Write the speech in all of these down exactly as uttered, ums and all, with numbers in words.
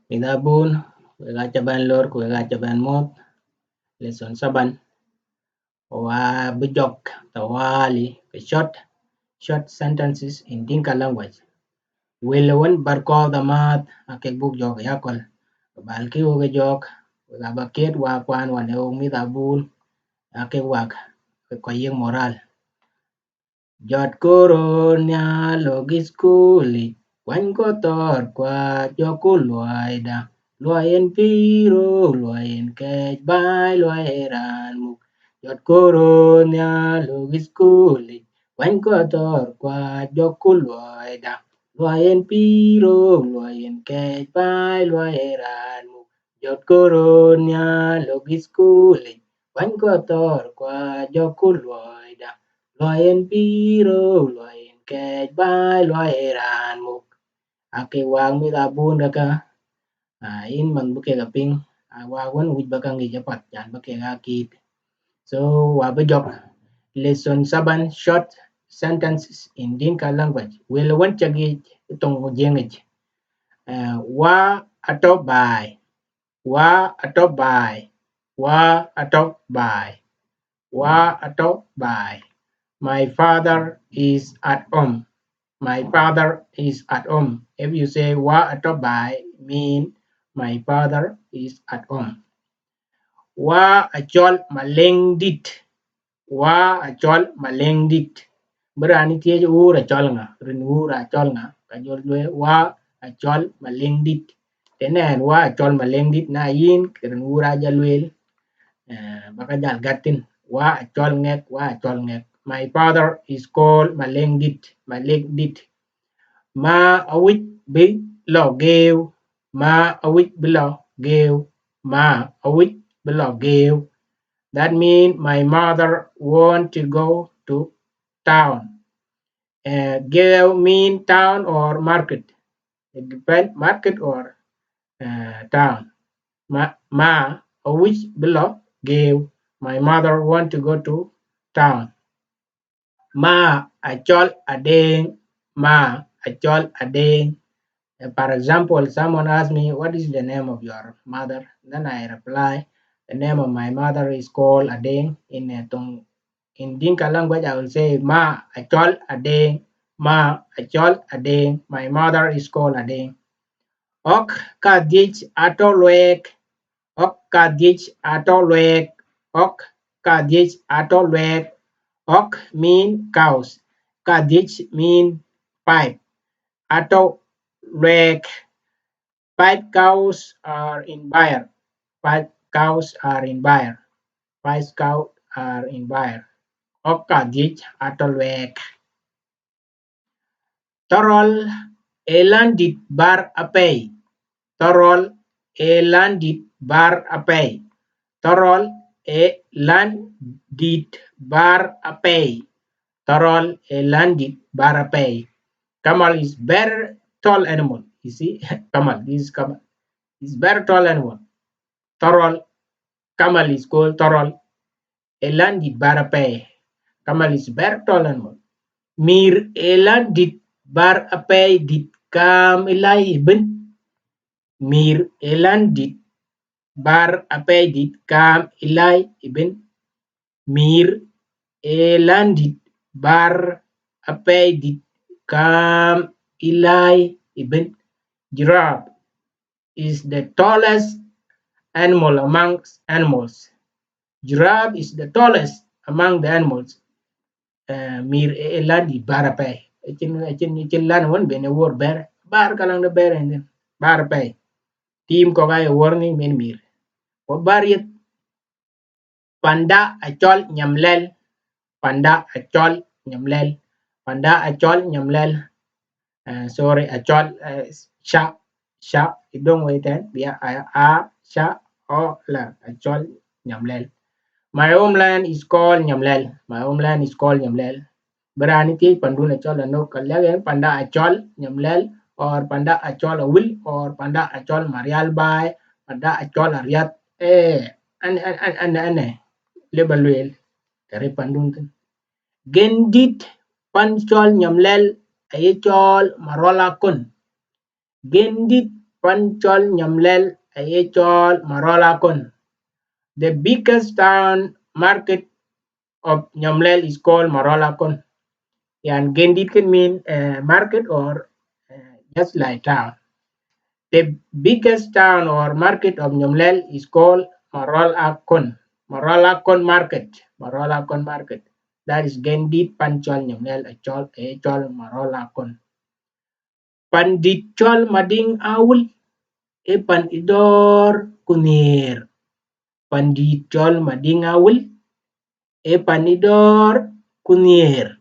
Mïth abun, wek aca bɛn lor ku wek aca bɛn muɔ̈th. Lesson seven. Wa bï jɔk tawali ke short, short sentences in Dinka language. Wël wën bär kɔ̈th amääth akek buk jɔk yakɔl. Bal ki wok jɔk, wek aba kiet wa kuan wan e wok mïth abun, akek wak, kɔc yiëk moral. Jɔt koro nhial lok school yic, kuany kɔc thɔɔr kua jɔku luɔida. Luɔi en pïïr o, luɔi en kɛc baai, luɔi en raan muk. Jɔt koro nhial lok school yic, kuany kɔc thɔɔr kua jɔku luɔida. Luɔi en pïïr o, luɔi en kɛc baai, luɔi en raan muk. Jɔt koro nhial lok school yic, kuany kɔc thɔɔr kua jɔku luɔida. Luɔi en pïïr o, luɔi en kɛc baai, luɔi en raan muk. Akek wak mïth abun käkä, aa, yïn man bï kek a piŋ, aa, wak wën wïc ba ka ŋic apath, can ba kek a kiit. So, wa bï jɔk. Lesson seven, short sentences in Dinka language. Wël wën ca ŋic ë thoŋ Jiëŋ yic. Aa, wa atɔ̈ baai. Wa atɔ̈ baai. Wa atɔ̈ baai. Wa atɔ̈ baai. My father is at home. My father is at home. If you say wa atɔ̈ baai, mean my father is at home. Wa acɔl Maleŋdït. Wa acɔl Maleŋdït. Bï raan thiëëc wuur acɔl ŋa, rin wuur acɔl ŋa, ka jɔl lueel wa acɔl Maleŋdït. Tënë ɛn wa acɔl Maleŋdït, na yïn ke rin wuur aja lueel, eh, ba ka jal gät thïn. Wa acɔl Ŋɛk, wa acɔl Ŋɛk. My father is called Maleŋdït, Maleŋdït. Ma awïc bï lɔ geeu. Ma awïc bï lɔ geeu. Ma awïc bï lɔ geeu. That mean my mother want to go to town. Uh, geeu mean town or market. It depend, market or, uh, town. Ma, ma awïc bï lɔ geeu. My mother want to go to town. Ma acɔl Adeŋ. Ma acɔl Adeŋ. Uh, for example, someone asked me, "What is the name of your mother?" Then I reply, "The name of my mother is called Adeŋ." In, uh, Tong, in Dinka language, I will say, "Ma acɔl Adeŋ. Ma acɔl Adeŋ. My mother is called Adeŋ." Ɣɔ̈k kadhiëc atɔ̈ luɛɛk. Ɣɔ̈k kadhiëc atɔ̈ luɛɛk. Ɣɔ̈k kadhiëc atɔ̈ luɛɛk. Ɣɔ̈k mean cows. Kadhiëc mean five. Atɔ̈ luɛɛk. Five cows are in byre. Five cows are in byre. Five cows are in byre. Ɣɔ̈k kadhiëc atɔ̈ luɛɛk. Thɔ̈rɔl ee län dït bär apɛi. Thɔ̈rɔl ee län dït bär apɛi. Thɔ̈rɔl ee län dït bär apɛi. Thɔ̈rɔl ee län dït bär apɛi. Camel is very tall animal. You see, camel, this is camel. It's very tall animal. Thɔ̈rɔl, camel is called thɔ̈rɔl. Ee län dït bär apɛi. Camel is very tall animal. Mïïr ee län dït bär apɛi dït kaam ë lai ëbën. Mïïr ee län dït bär apɛi dït kaam ë lai ëbën. Mïïr ee län dït bär apɛi dït kaam ë lai ëbën. Giraffe is the tallest animal amongst animals. Giraffe is the tallest among the animals. Eh, mïïr ee län dït bär apɛi. Acïn, acïn, acïn län wën ben ë wuɔ̈r bɛ̈r. Bär ka läŋ de bɛ̈r en thïn. Bär apɛi. Tim kɔ̈k aye wuɔ̈r ŋic men mïïr. Ku bär yeth. Panda acɔl Nyamlɛl. Panda acɔl Nyamlɛl. Panda acɔl Nyamlɛl. Eh, sorry, acɔl, eh, ca, ca, ë döŋ wei tɛ̈n, bï a, a, a, ca, ɔ, la, acɔl Nyamlɛl. My homeland is called Nyamlɛl. My homeland is called Nyamlɛl. Bï raan ë thiëëc pandun acɔl anök, ka lɛ̈k en panda acɔl Nyamlɛl, or panda acɔl Awil, or panda acɔl Marial Baai, panda acɔl Ariath. Eh, an, an, an, an, an, eh, lëu ba lueel, të rëër pandun thïn. Gen dït pan cɔl Nyamlɛl aye cɔl Marol Akon. Gen dït pan cɔl Nyamlel aye cɔl Marol Akon. The biggest town market of Nyamlel is called Marol Akon. Yan, Gendit can mean uh, market or uh, just like town. The biggest town or market of Nyamlel is called Marol Akon. Marol Akon Market. Marol Akon Market. That is Gendit pan cɔl Nyamlel a cɔl a cɔl Marol Akon. Pandït cɔl Madiŋ Awil, e pan Idor ku Nhier. Pandït cɔl Madiŋ Awil, e pan Idor ku Nhier.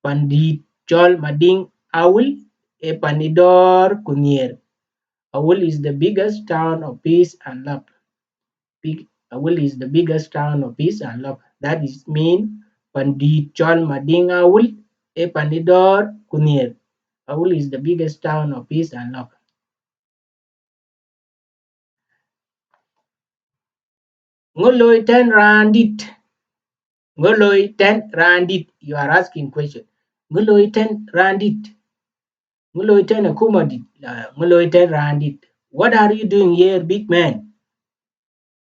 Pandït cɔl Madiŋ Awil, e pan Idor ku Nhier. Awil is the biggest town of peace and love. Big, Awil is the biggest town of peace and love. That is mean, pandït cɔl Madiŋ Awil, e pan Idor ku Nhier. Awil is the biggest town of peace and love. Ŋö loi tɛ̈n raandït? Ŋö loi tɛ̈n raandït? You are asking question. Ŋö loi tɛ̈n raandït? Ŋö loi tɛ̈n akumadït? Ŋö loi tɛ̈n raandït? What are you doing here, big man?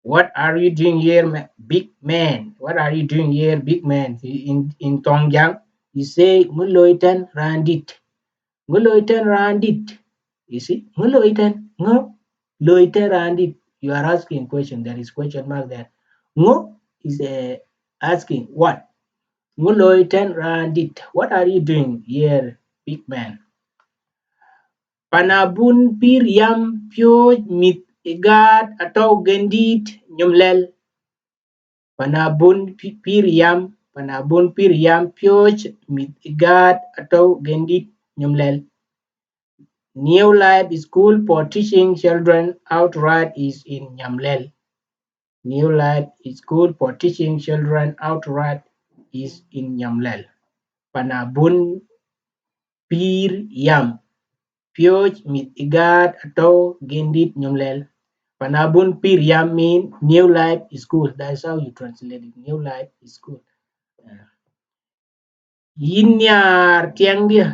What are you doing here, ma- big man? What are you doing here, big man? In in Tongjang, you say, ŋö loi tɛ̈n raandït? Ŋö loi tɛ̈n raandït? You see, ŋö loi tɛ̈n? Ŋö loi tɛ̈n raandït? You are asking question. There is question mark there. Ŋö is uh, asking what? Ŋö loi tɛ̈n raandït? What are you doing here, big man? Panabun pïr yam piööc mïth ë gaat atɔ̈u Gendit Nyamlel. Panabun pi- pïr yam, panabun pïr yam piööc mïth ë gaat atɔ̈u Gendit Nyamlel. New Life School for Teaching Children How to Write is in Nyamlel. New Life School for Teaching Children How to Write is in Nyamlel. Panabun pïr yam piööc mïth ë gaat atɔ̈u Gendit Nyamlel. Panabun pïr yam mean New Life School. That is how you translate it. New Life School. Uh, Yïn nhiaar tiɛŋdiɛ̈,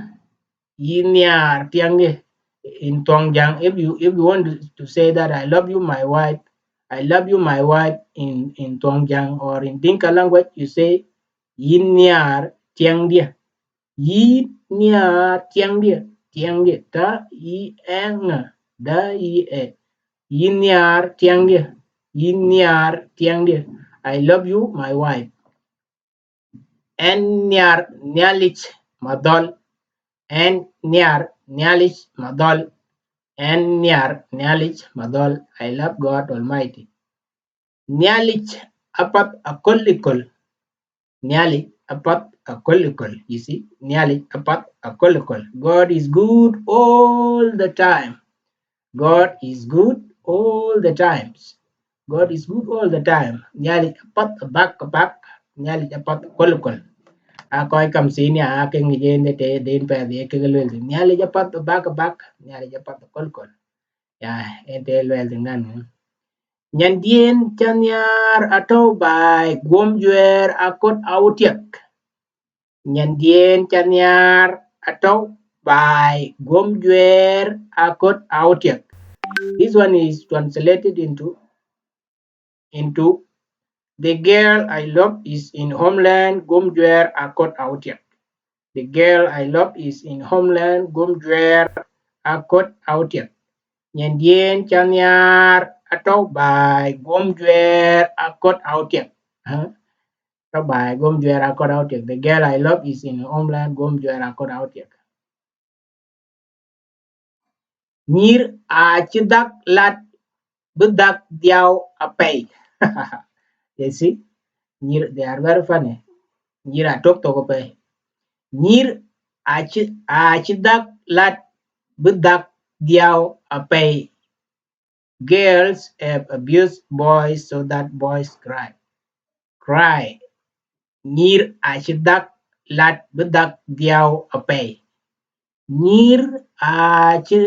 yïn nhiaar tiɛŋdiɛ̈. In Thuɔŋjäŋ, if you if you want to, to say that I love you, my wife, I love you, my wife, in in Thuɔŋjäŋ or in Dinka language, you say yïn nhiaar tiɛŋdiɛ̈. Yïn nhiaar tiɛŋdiɛ̈, tiɛŋdiɛ̈, ta i ɛŋ, da i ɛ. Yïn nhiaar tiɛŋdiɛ̈, yïn nhiaar tiɛŋdiɛ̈. I love you, my wife. Ɛn nhiar Nhialic madhɔl. Ɛn nhiar Nhialic madhɔl. Ɛn nhiar Nhialic madhɔl. I love God Almighty. Nhialic apath aköl ëköl. Nhialic apath aköl ëköl. You see? Nhialic apath aköl ëköl. God is good all the time. God is good all the times. God is good all the time. Nhialic apath abak abak. Nhialic apath aköl aköl. A kɔc kam thïn ya, a ke ŋic en de te den pɛth ye kek luel thïn. Nhialic apath abak abak. Nhialic apath aköl aköl. Ya, en te luel thïn ŋan. Nyandiɛ̈n ca nhiaar atɔ̈u baai, guɔ̈m juɛɛr akot autiɛk. Nyandiɛ̈n ca nhiaar atɔ̈u baai, guɔ̈m juɛɛr akot autiɛk. This one is translated into into the girl I love is in homeland, guɔ̈m juɛɛr akot autiɛk. The girl I love is in homeland, guɔ̈m juɛɛr akot autiɛk. Nyandiɛ̈n ca nhiaar atɔ̈u baai, guɔ̈m juɛɛr akot autiɛk. Huh? Atɔ̈u baai, guɔ̈m juɛɛr akot autiɛk. The girl I love is in homeland, guɔ̈m juɛɛr akot autiɛk. Nyïïr acï dhak lat bï dhak dhiau apɛi. You see? Nyïïr, they are very funny. Nyïïr atök thok apɛi. Nyïïr acï acï dhak lat bï dhak dhiau apɛi. Girls have abused boys so that boys cry. Cry. Nyïïr acï dhak lat bï dhak dhiau apɛi. Nyïïr acï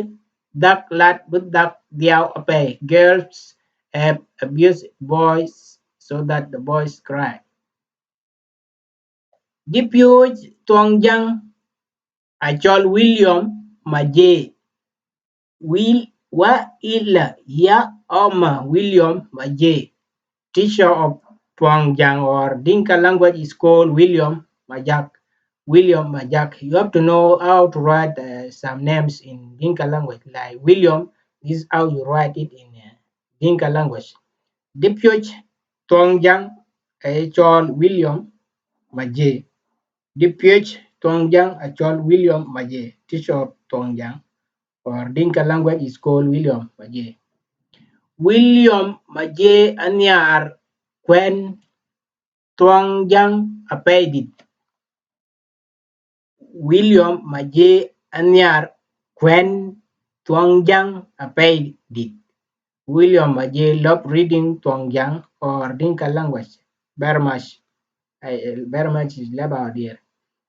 dhak lat bï dhak dhiau apɛi. Girls have abused boys so that the boys cry. Dï piööc Thuɔŋjäŋ acɔl William Majee. Will Wa ila ya Oma William Maje, teacher of Tuangjang or Dinka language is called William Majak. William Majak. You have to know how to write uh, some names in Dinka language. Like William, this is how you write it in uh, Dinka language. Deputy Tuangjang, a called William Maje. Deputy Tuangjang, a called William Maje, teacher of Tuangjang or Dinka language is called William Maje. William Maje anhiar kuɛn Tuangjang apɛidït. William Maje anhiar kuɛn Tuangjang apɛidït. William Maje love reading Tuangjang or Dinka language very much. I, very much is left out here,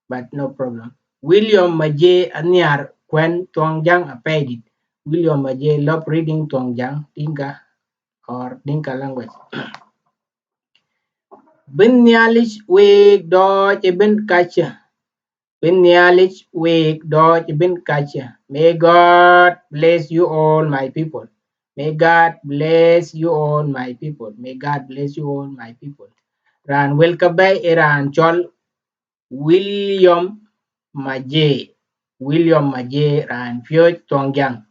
but no problem. William Maje anhiar kuɛn Tuangjang apɛidït. William Maje love reading Tuangjang, Dinka or Dinka language. Bï Nhialic week dɔɔc ëbën kacä. Bï Nhialic week dɔɔc ëbën kacä. May God bless you all, my people. May God bless you all, my people. May God bless you all, my people. Raan wël ke bɛ̈i ë raan cɔl William Maje. William Maje, raan piööc Tuangjang.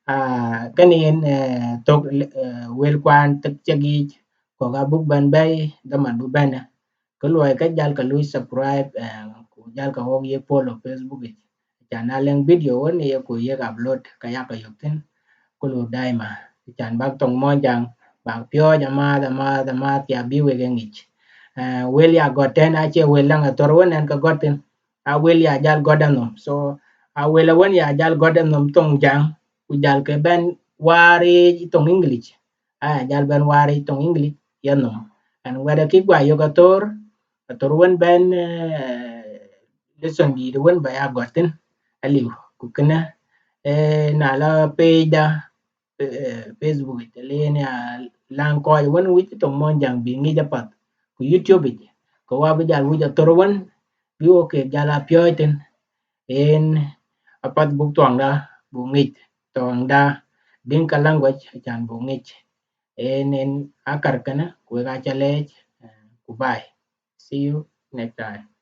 Ah, kënë yen eh, thök eh, wël kuan thek cek yiic, kɔ̈k abuk bɛ̈n bɛ̈i dhaman bï bɛ̈n. Kë luɔi ke jal ke lui subscribe eh, ku jal ke wok ye follow Facebook yic. Can na lëŋ video wën ye ku yek upload ke yak ke yök thïn. Kulu daima. Can bak thoŋ Muɔnyjäŋ bak piɔ̈ɔ̈c amääth amääth amääth ya bï wek e ŋic. Eh, wël ya gɔ̈t tɛ̈n acie wël läŋ athör wën ɛn ke gɔ̈t thïn. A wël ya jal gɔ̈t anhom. So a wël awën ya jal gɔ̈t anhom thoŋ Jäŋ, ku jal ke bɛ̈n waar yiic thoŋ English. Aya jal bɛ̈n waar yiic thoŋ English yanhom. Ɛn wɛ̈t akï guɔ yök athör, athör wën bɛ̈n eh, lesson dïït wën ba ya gɔ̈t thïn aliu. Ku kënë eh, na la page da eh, Facebook yic, të le yen ya läŋ kɔc wën wïc thoŋ Muɔnyjäŋ bï ŋic apath. Ku YouTube yic, ke wa bï jal wïc athör wën bï wok kek jal a piɔ̈ɔ̈c thïn. En apath buk thuɔŋda buk ŋic, thuɔŋda Dinka language acan buk ŋic. En en akar kënë ku wek aca leec eh, ku bye. See you next time.